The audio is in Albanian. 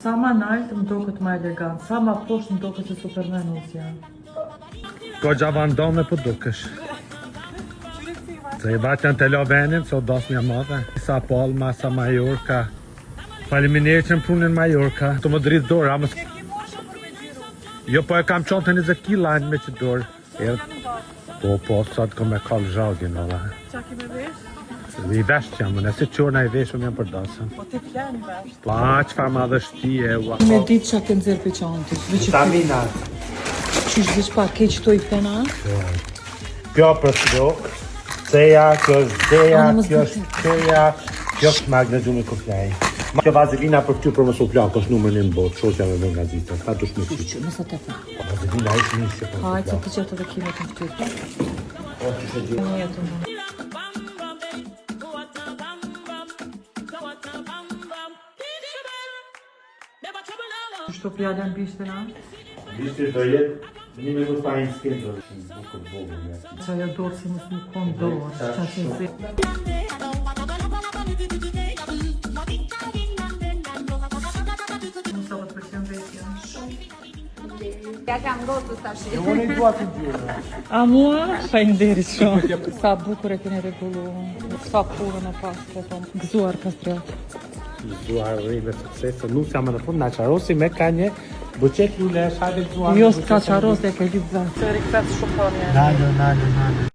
Sa ma nalt më doket ma elegant, sa ma poshtë më doket se Superman usja. Ko Van Damme po dukesh. Se i vat janë të la venin, se o dasmja madhe. Sa Palma, sa Majorka. Faleminderit që më prunin në Majorka. Të më dridh dora, mos... Jo, po e kam qonë të 20 kila me që dorë. Erdh. Po, po, sot kom me kallë zhagin, valla. Qa ki me vesh? I vesht jam, nëse qorna i veshëm jam për dasëm. Po ti flen i vesh. Pa, qëfar madhështie, ua. Me ditë qa ke nxjerr për çantit. Veç e Vitamina. Qysh veç pa keq këto i plena? Kjo për flok, C-ja, kjo është D-ja, Ana, mos kjo është K-ja, kjo është magneziumi ku flej. Kjo vazelina për ty për mos u plak, është numër një në botë, shoqja me vën gazeta, ta dush me qyq. Qysh, mos e tepa. Vazelina është një që për Hajtë të se plak. ti gjatë edhe kimet në ftyrë. O, qysh e di. Në jetën. Kështu pjallën bishtin, a? Bishti do jetë një minut pa një skenë do shumë bukur vogël. ja. Qa jo dorë si mos më konë dorë, qa që zi. Musa po të pëlqen vetja. Ja kam gocës tash. Jo, unë i dua të ngjyrë. A mua? Faleminderit shumë. Sa bukur e keni rregullu. Sa punën e pastre po. Gëzuar Kastriot. Gëzuar urime suksese. Nusja më në fund na qarosi me ka një buqet lulesh, hajde gëzuar. Jo, s'ka qaros e ke lyp vetë. Se rikthes shumë thonë. Nalo, nalo, nalo.